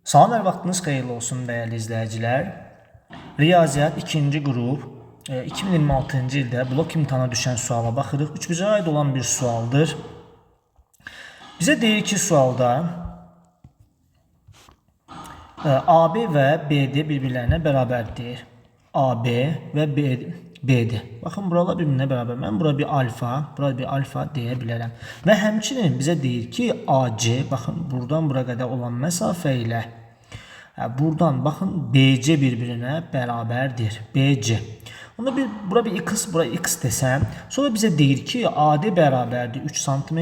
Salam, hər vaxtınız xeyirli olsun dəyərli izləyicilər. Riyaziyyat 2-ci qrup 2026-cı ildə blok imtahana düşən suala baxırıq. Üçbucağa aid olan bir sualdır. Bizə deyir ki, sualda AB və BD bir-birlərinə bərabərdir. AB və BD. Baxın, buralar bir-birinə bərabər. Mən bura bir alfa, bura bir alfa deyə bilərəm. Və həmçinin bizə deyir ki, AC, baxın, buradan bura qədər olan məsafə ilə buradan baxın BC bir-birinə bərabərdir. BC. Onda bir bura bir x, bura x desəm, sonra bizə deyir ki, AD bərabərdir 3 sm.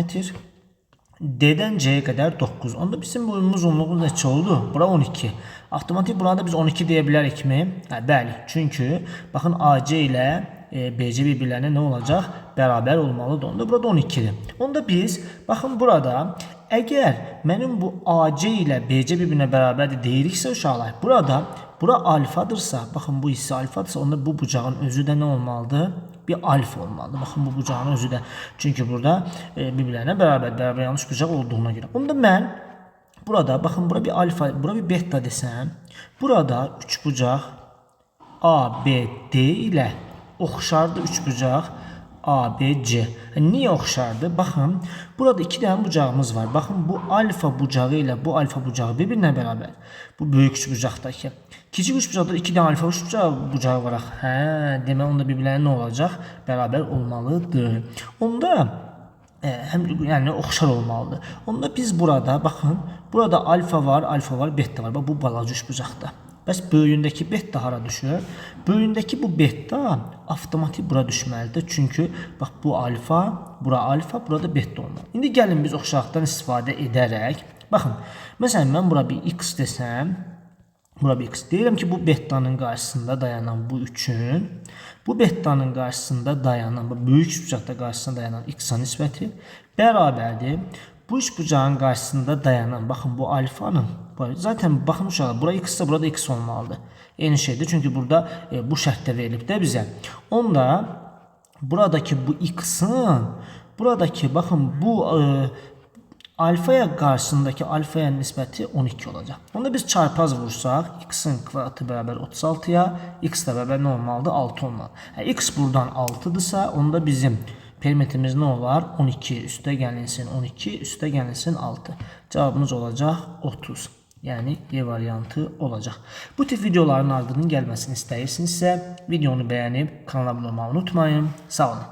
D-dən C-yə qədər 9. Onda bizim bu ümumi uzunluğumuz neçə oldu? Bura 12. Avtomatik burada biz 12 deyə bilərikmi? Hə, bəli. Çünki baxın AC ilə BC bir-birlərinə nə olacaq? Bərabər olmalıdır. Onda burada 12-dir. Onda biz baxın burada əgər mənim bu AC ilə BC bir-birinə bərabərdir deyiriksə uşaqlar, burada bura alfadırsa, baxın bu hissə alfadırsa, onda bu bucağın özü də nə olmalıdır? Bir alfa olmalıdır. Baxın bu bucağın özü də. Çünki burada bir-birlərinə bərabər yanlış bucaq olduğuna görə. Onda mən burada baxın bura bir alfa, bura bir beta desəm, burada üçbucaq A, B, D ilə oxşardır üçbucaq A, B, C. Niyə oxşardır? Baxın, burada iki dənə bucağımız var. Baxın, bu alfa bucağı ilə bu alfa bucağı bir-birinə bərabər. Bu böyük üçbucaqdakı. Kiçik üçbucaqda iki dənə alfa üçbucağı var. Hə, demək onda bir-birlərinə nə olacaq? Bərabər olmalıdır. Onda həm yəni oxşar olmalıdır. Onda biz burada baxın, burada alfa var, alfa var, beta var. Bax bu balaca üçbucaqda. Bəs böyüyündəki beta hara düşür? Böyüyündəki bu beta avtomatik bura düşməlidir. Çünki bax bu alfa, bura alfa, burada beta olmalı. İndi gəlin biz oxşarlıqdan istifadə edərək, baxın, məsələn mən bura bir x desəm, bura bir x deyirəm ki, bu betanın qarşısında dayanan bu 3-ün, bu betanın qarşısında dayanan, bu böyük üçbucaqda qarşısında dayanan x-a nisbəti bərabərdir. Bu üçbucağın qarşısında dayanan, baxın bu alfanın, zaten baxın uşaqlar, bura x-sə burada x olmalıdır. Eyni şeydir, çünki burada bu şərtdə verilib də bizə. Onda buradakı bu x-ın, buradakı baxın bu alfaya qarşısındakı alfaya nisbəti 12 olacaq. Onda biz çarpaz vursaq, x-in kvadratı bərabər 36-ya, x də bərabər nə olmalıdır? 6 olmalı. X buradan 6-dırsa, onda bizim perimetrimiz nə olar? 12 üstə gəlinsin 12, üstə gəlinsin 6. Cavabımız olacaq 30. Yəni Y variantı olacaq. Bu tip videoların ardının gəlməsini istəyirsinizsə, videonu bəyənib kanala abunə olmağı unutmayın. Sağ olun.